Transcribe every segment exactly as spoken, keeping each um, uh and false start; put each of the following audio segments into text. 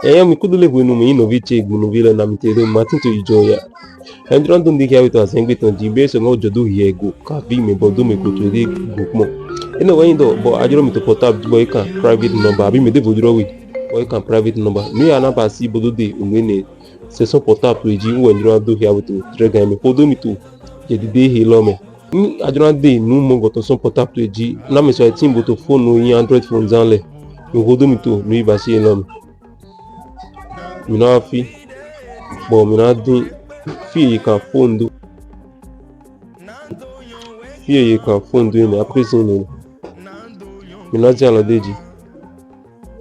Eya, mi kudo le hwenu mi yin nɔvi ce gbɔnɔvi lɛ na mi te do ma tin to ijɔ ya. Enjran do ndi kia we to azɛngbe tɔn ji be sɔ ŋɔ jɔ do hiɛ go kavi mɛ bɔ do mɛ ko to de go kpɔn. Enɛ wɛ yin dɔ bɔ ajrɔ mi to portable bɔ e kan private number abi mɛ de vo jrɔ we bɔ e kan private number. Nu ya na ba si bo do de unu ne. Se sɔn portable to ji wɛ enjran do hia we to drɛga mɛ ko do mi to je dide he lɔ mɛ. Ni ajrɔ de nu mɔ gɔtɔ sɔn portable to ji na mɛ sɔ e tin bo to phone no yin Android phone zan lɛ. Mi ko do mi to nu yi ba si lɔ mɛ. Mi na wa fi bɔ mi na din fi ye kan phone do. Fi ye kan phone do ne application ne. Mi na zin alɔ de ji.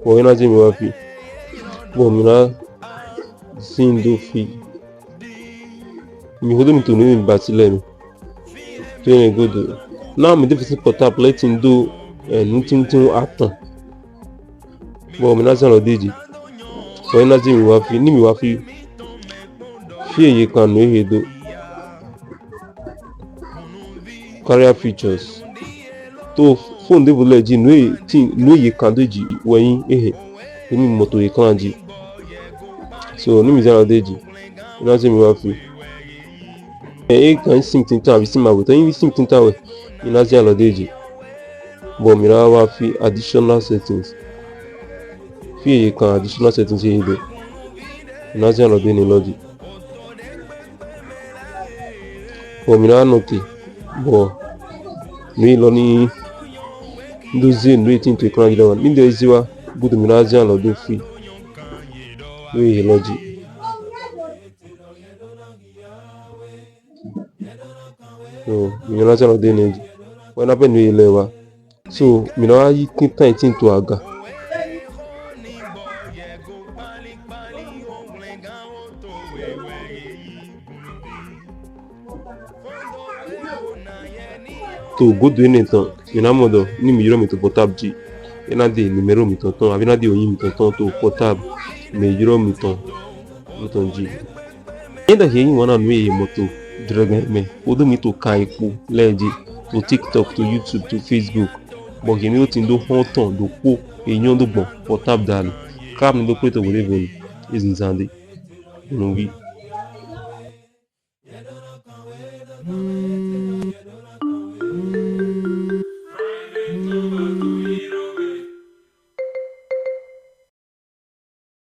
Bɔ mi na zin mi wa fi bɔ mi na zin do fi. Mi ko do mi to nu mi ba si lɛ mi. To ne godo. Na mi de fi si portable tin do eh, nu tin tin atan. Bɔ mi na zin alɔ de ji. Bɔ mi na zin mi wa fi ni mi wa fi. Fi ye kan nu he do. Carrier features. To phone de vo lɛ ji nu ye kan do ji wɛ yin ehe. Ni mi mɔ to ye kan ji. So ni mi zin alɔ de ji. Mi na zin mi wa fi. E kan sim tintan abi sim awe to yin sim tintan wɛ. Mi na zin alɔ de ji. Bɔ mi na wa fi additional settings. Fi ye kan additional settings ye do. Mi na zin alɔ de ni lɔ ji. Bɔ mi na nɔ te bɔ nu yi lɔ ni do ze nu yi tin to ekran ji lɔ ni de ezi wa gudu mi na zin alɔ do fi nu yi lɔ ji. So mi na zin alɔ de ne ji wɛ na pe nu yi lɛ wa. So mi na wa yi tintan yi tin to aga. To godo enɛ tɔn mi na mɔ dɔ ni mi yrɔ mi to portable ji e na de numéro mi tɔn tɔn abi na de oyin mi tɔn tɔn to portable mi yrɔ mi tɔn mi tɔn ji. Enda he yin wana nu ye mɔ to drɛgɛ mɛ o do mi to kan ekpo lɛ ji to TikTok to YouTube to Facebook. Bɔ he mi o tin do hɔn tɔn do kpo e nyɔ do gbɔn portable dali. Kap ni do kple to wele voni e zinzan de. Nuvi.